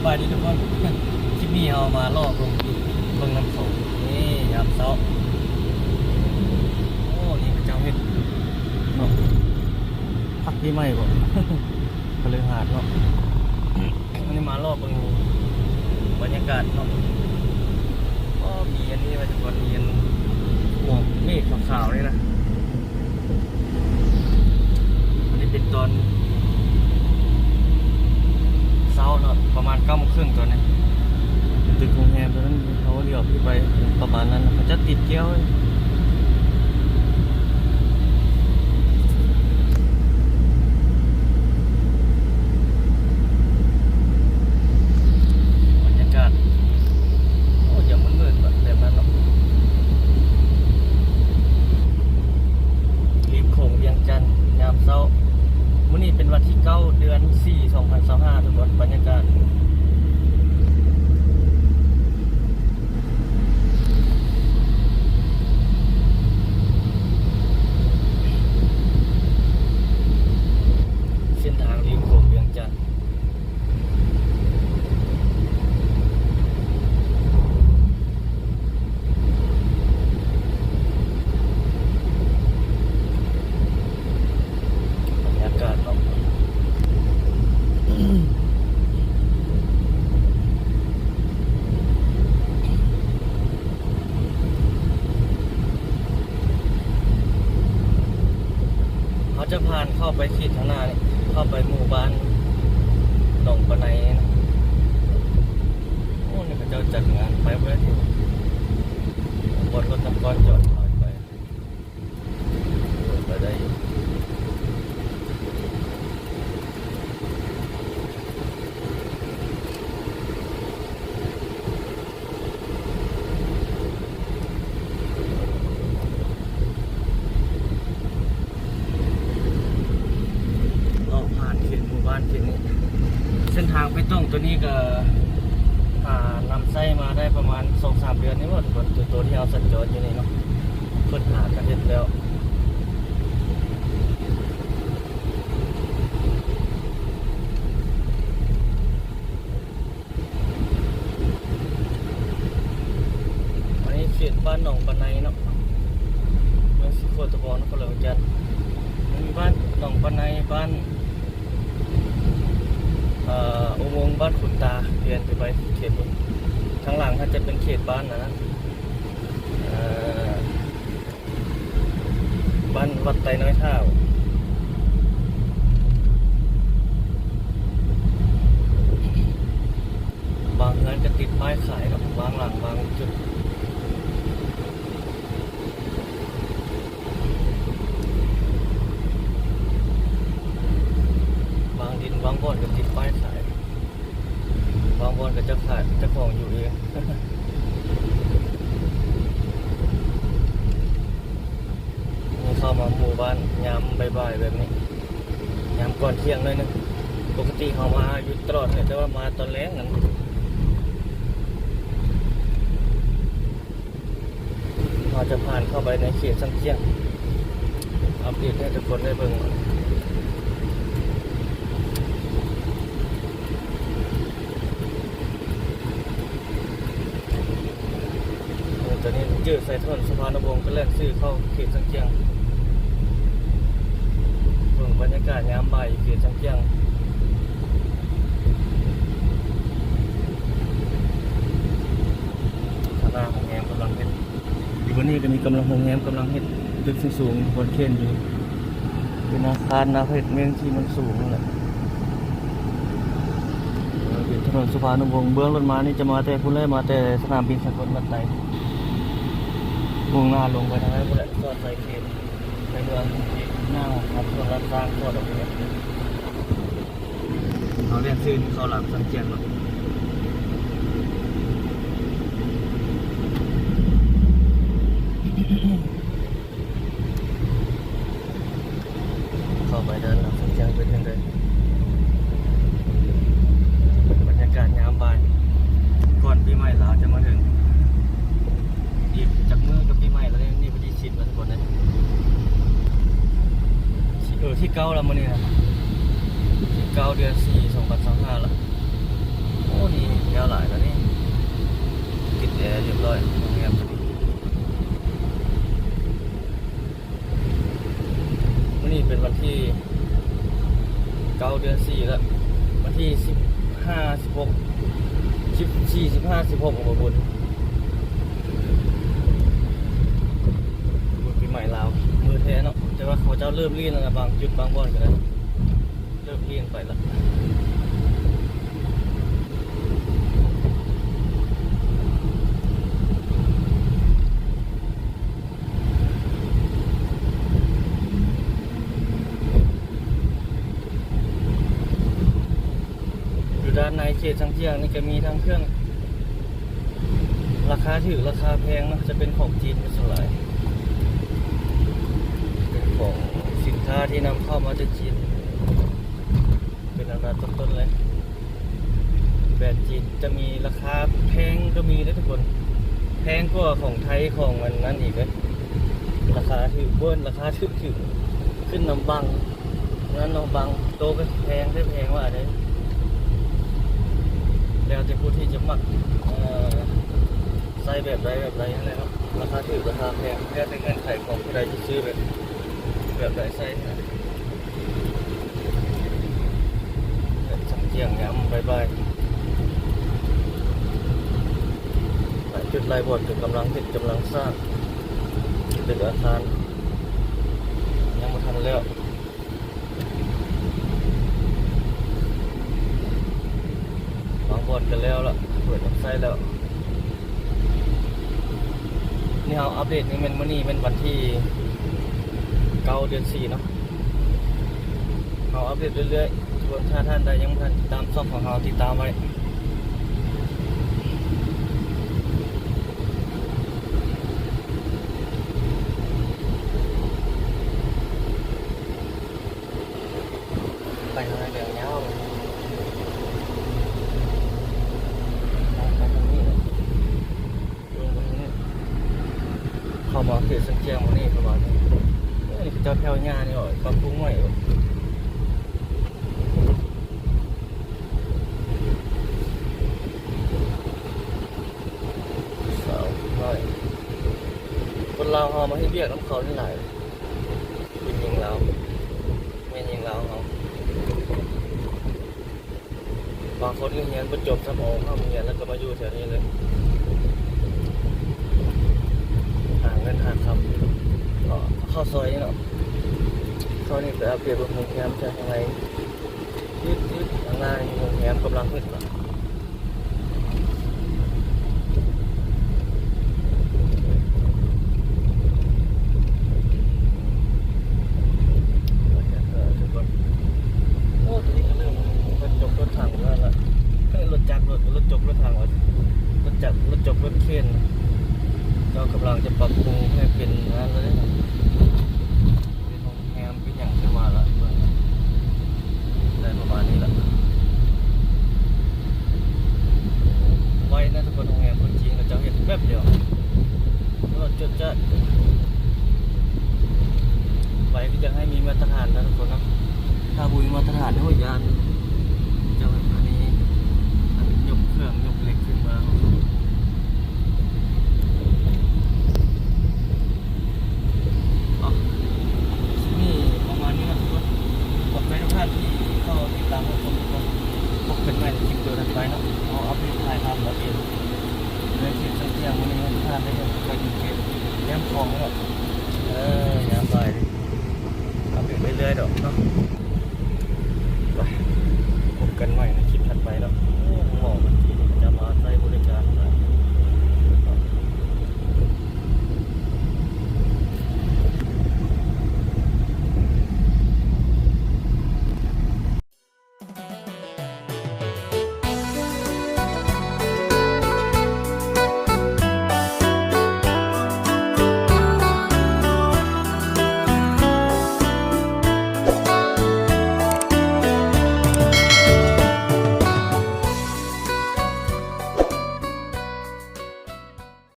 ສະບາຍດີທຸກຄົນ ຄລິບນີ້ເຮົາມາເລາະເບິ່ງ ເບິ່ງນ້ຳຂອງ ນີ້ຍາມເຊົ້າ. ໂອ້ ນີ້ເຂົາເຈົ້າເຮັດເນາະ ພັກປີໃໝ່ບໍ ຄະລືຫາດເນາະ. ມື້ນີ້ມາເລາະເບິ່ງບັນຍາກາດເນາະ. ໂອ້ ມີອັນນີ້ວ່າ ທຸກຄົນ ມີອັນໝອກເມກຂາວໆນີ້ນະ. ອັນນີ້ເປັນຕອນເຊົ້າເນາະ ປະມານເກົ້າໂມງເຄິ່ງຕອນນີ້. ຕຶກໂຮງແຮມຕົວນັ້ນ ເຂົາລ້ຽວໄປປະມານນັ້ນ ເຂົາຈະຕິດແກ້ວ. ບັນຍາກາດ ໂອ້ ຢ່າມືດໆແບບນັ້ນເນາະ. ລິມໂຂງວຽງຈັນຍາມເຊົ້າ. ມື້ນີ້ເປັນວັນທີເກົ້າ ເດືອນສີ່ ສອງພັນຊາວຫ້າ ທຸກຄົນ. ບັນຍາກາດ ເສັ້ນທາງລິມໂຂງວຽງຈັນ. ບັນຍາກາດເນາະ ເຮົາຈະຜ່ານເຂົ້າໄປເຂດທາງໜ້ານີ້ ເຂົ້າໄປໝູ່ບ້ານໜອງປາໄນນະ. ໂອ້ ນີ້ເຂົາເຈົ້າຈັດງານ ໄປບໍ່ໄດ້ຕິ ບ່ອນລົດນ້ຳກ້ອນຈອດ ໄປ ໄປໄດ້ຢູ່. ເລາະຜ່ານເຂດໝູ່ບ້ານເຂດນີ້ ເສັ້ນທາງເປຕົງໂຕນີ້ກໍ ອ່າ ນຳໃຊ້ມາໄດ້ປະມານສອງສາມເດືອນນີ້ບໍ ໂຕ ໂຕທີ່ເຮົາສັນຈອນຢູ່ນີ້ເນາະ ເພິ່ນຫາກະເຮັດແລ້ວ. ອັນນີ້ເຂດບ້ານໜອງປາໄນເນາະ ເມືອງສີໂຄດຕະບອງ ນະຄອນຫຼວງວຽງຈັນ. ມັນມີບ້ານໜອງປາໄນ ບ້ານ ເອີ ອຸໂມງບ້ານຂຸນຕາ ລຽນຂຶ້ນໄປເຂດພຸ້ນ. ທາງຫຼັງຫັ້ນຈະເປັນເຂດບ້ານອັນນັ້ນ ເອີ ບ້ານວັດໄຕນ້ອຍທ້າວ. ບາງເຮືອນກໍຕິດປ້າຍຂາຍເນາະ ບາງຫຼັງບາງຈຸດ ບາງດິນບາງບ່ອນກໍຕິດປ້າຍຂາຍ. ບາງບ່ອນກໍເຈົ້າຂາຍ ເຈົ້າຂອງຢູ່ເອງ. ນີ້ເຂົ້າມາໝູ່ບ້ານຍາມບ່າຍໆແບບນີ້ ຍາມກ່ອນທ່ຽງໜ້ອຍໜຶ່ງ. ປົກກະຕິເຮົາມາຢູ່ຕະຫຼອດແຫຼະ ແຕ່ວ່າມາຕອນແລງນັ້ນ. ເຮົາຈະຜ່ານເຂົ້າໄປໃນເຂດຊຳຈຽງ ອັບເດດໃຫ້ທຸກຄົນໄດ້ເບິ່ງ. ເອີ ຕອນນີ້ເຈີໃສ່ຖະໜົນສຸພານຸວົງ ກໍແລ່ນຊື່ເຂົ້າເຂດຊຳຈຽງ. ເບິ່ງບັນຍາກາດຍາມບ່າຍຢູ່ເຂດຊຳຈຽງ. ທາງໜ້າໂຮງແຮມກຳລັງເຮັດ ຢູ່ບ່ອນນີ້ກໍມີກຳລັງ ໂຮງແຮມກຳລັງເຮັດຕຶກສູງໆ ບ່ອນເຂດຢູ່ ເປັນອາຄານອາພາດເມັນທີ່ມັນສູງນັ້ນແຫຼະ. ເປັນຖະໜົນສຸພານຸວົງ ເບື້ອງລົດມານີ້ຈະມາແຕ່ພຸ້ນແຫຼະ ມາແຕ່ສະໜາມບິນສາກົນວັດໄຕ ມຸ່ງໜ້າລົງໄປທາງນັ້ນພຸ້ນແຫຼະ ຈອດໃສ່ເຂດໃນເມືອງ ເຂດໜ້າຂອງສວນລັດຊ້າງ ສວນດອກເໝືອ. ເຮົາແລ່ນຊື່ເຂົ້າຫຼັງຊຳຈຽງເນາະ ເຂົ້າໄປເດີນຫຼັງຊຳຈຽງເປັນຈັ່ງໃດ? ບັນຍາກາດຍາມບ່າຍ ກ່ອນປີໃໝ່ລາວຈະມາເຖິງ. ອີກຈັກມື້ກໍປີໃໝ່ແລ້ວເດ້ ມື້ນີ້ວັນທີສິບແລ້ວທຸກຄົນເອີຍ. ເອີ ທີເກົ້າແລ້ວມື້ນີ້ນະ ທີເກົ້າ ເດືອນສີ່ ສອງພັນຊາວຫ້າແລ້ວ. ໂອ້ ນີ້ແຖວຫຼາຍແລ້ວນີ້ ຕິດແອຮຽບຮ້ອຍ ໂຮງແຮມຕົວນີ້. ມື້ນີ້ເປັນວັນທີເກົ້າ ເດືອນສີ່ແລ້ວ ວັນທີສິບຫ້າ ສິບຫົກ ສິບສີ່ ສິບຫ້າ ສິບຫົກ ບໍ່ບຸນ ບຸນປີໃໝ່ລາວ ມື້ແທ້ເນາະ. ແຕ່ວ່າເຂົາເຈົ້າເລີ່ມຫຼິ້ນແລ້ວນະ ບາງຈຸດບາງບ່ອນກໍໄດ້ ເລີກລ້ຽງໄປລະ. ຢູ່ດ້ານໃນເຂດຊາງຈຽງນີ້ກໍມີທັງເຄື່ອງ ລາຄາຖືກລາຄາແພງເນາະ ຈະເປັນຂອງຈີນເປັນສ່ວນຫຼາຍ ເປັນຂອງສິນຄ້າທີ່ນຳເຂົ້າມາຈາກຈີນ ເປັນອັນດັບຕົ້ນໆເລີຍ. ແບຣນຈີນຈະມີລາຄາແພງກໍມີເດ້ທຸກຄົນ ແພງກວ່າຂອງໄທ ຂອງອັນນັ້ນອີກເດ້. ລາຄາຖືກເວີ້ນ ລາຄາຖືກໆ ຂຶ້ນນຳບັງ ນັ້ນເນາະ ບາງໂຕກໍແພງແທ້ແພງວ່າເດ້ ແລ້ວແຕ່ຜູ້ທີ່ຈະມັກ ເອີ ໃຊ້ແບບໃດແບບໃດຫັ້ນແຫຼະເນາະ. ລາຄາຖືກລາຄາແພງ ແລ້ວແຕ່ເງື່ອນໄຂຂອງຜູ້ໃດຈະຊື້ແບບ ແບບໃດໃຊ້ຫັ້ນນະ. ແບບຊ່ຳຈຽງຍາມບ່າຍໆ ຫຼາຍຈຸດຫຼາຍບ່ອນກໍກຳລັງເຮັດ ກຳລັງສ້າງຕຶກອາຄານ ຍັງບໍ່ທັນແລ້ວ. ບາງບ່ອນກໍແລ້ວລະ ເປີດຮັບໃຊ້ແລ້ວ. ນີ້ເຮົາອັບເດດນີ້ແມ່ນ ມື້ນີ້ແມ່ນວັນທີເກົ້າ ເດືອນສີ່ເນາະ. ເຮົາອັບເດດເລື້ອຍໆ ທຸກຄົນ. ຖ້າທ່ານໃດຍັງບໍ່ທັນຕິດຕາມຊ່ອງຂອງເຮົາ ຕິດຕາມໄວ້. ໄປທາງໃດແລ້ວ ໄປທາງນີ້ ລົງໄປທາງນີ້ ເຂົ້າມາເຂດຊຽງຈຽງໝ່ອງນີ້ປະມານນີ້. ເອີ ນີ້ເຂົາເຈົ້າແຖວຫຍ້ານີ້ ປັບປຸງໃໝ່ ສາວນ້ອຍ ຄົນລາວເຮົາມາເຮັດວຽກນຳເຂົານີ້ຫຼາຍ ເປັນຍິງລາວ ແມ່ຍິງລາວເຮົາ. ບາງຄົນກໍຮຽນບໍ່ຈົບຊ້ຳ ອອກນອກໂຮງຮຽນແລ້ວກໍມາຢູ່ແຖວນີ້ເລີຍ ຫາເງິນຫາຄຳ ເຂົ້າ ເຂົ້າຊອຍນີ້ເນາະ. ເຂົ້ານີ້ໄປອັບເດດເບິ່ງໂຮງແຮມຈາກທາງໃນ ອືດໆ ທາງໜ້ານີ້ໂຮງແຮມກຳລັງເຮັດເນາະ. ໂອ້ ຕົວນີ້ກໍເລີ່ມ ລົດຈົກລົດຖັງແລ້ວລະ ເອີ້ຍ ລົດຈັກ ລົດ ລົດຈົກລົດຖັງວ່າ ລົດຈັກ ລົດຈົກລົດເຄນ ເຂົາກຳລັງຈະປັບປຸງໃຫ້ເປັນອັນນັ້ນແລ້ວເດ້ ເປັນໂຮງແຮມ ເປັນຫຍັງຂຶ້ນມາລະ ເບິ່ງ ໄດ້ປະມານນີ້ລະ ໄວນະທຸກຄົນ. ໂຮງແຮມຄົນຈີນເຂົາເຈົ້າເຮັດແປັບດຽວ ລວດຈວດຈາດ ໄວ ຄືຢາກໃຫ້ມີມາດຕະຖານນະທຸກຄົນເນາະ. ຖ້າບໍ່ມີມາດຕະຖານນີ້ ໂອ້ຍ ຢ້ານ ເຈົ້າ ອັນນີ້ ອັນຍົກເຄື່ອງຍົກເຫຼັກຂຶ້ນມາ ເນາະ. ຄລິບນີ້ປະມານນີ້ເນາະທຸກຄົນ ຂອບໃຈທຸກທ່ານທີ່ເຂົ້າຕິດຕາມຮັບຊົມທຸກຄົນ. ພົບກັນໃໝ່ໃນຄລິບໂຕຖັດໄປເນາະ. ເຮົາອັບເດດຖ່າຍທຳອັບເດດໃນເຂດຊຽງຈຽງ ມື້ນີ້ໃຫ້ທຸກທ່ານໄດ້ເຫັນ ໄປເຖິງເຂດແຫຼມຂອງເນາະ. ເອີ ຍາມບ່າຍນີ້ ອັບເດດເລື້ອຍໆດອກເນາະ.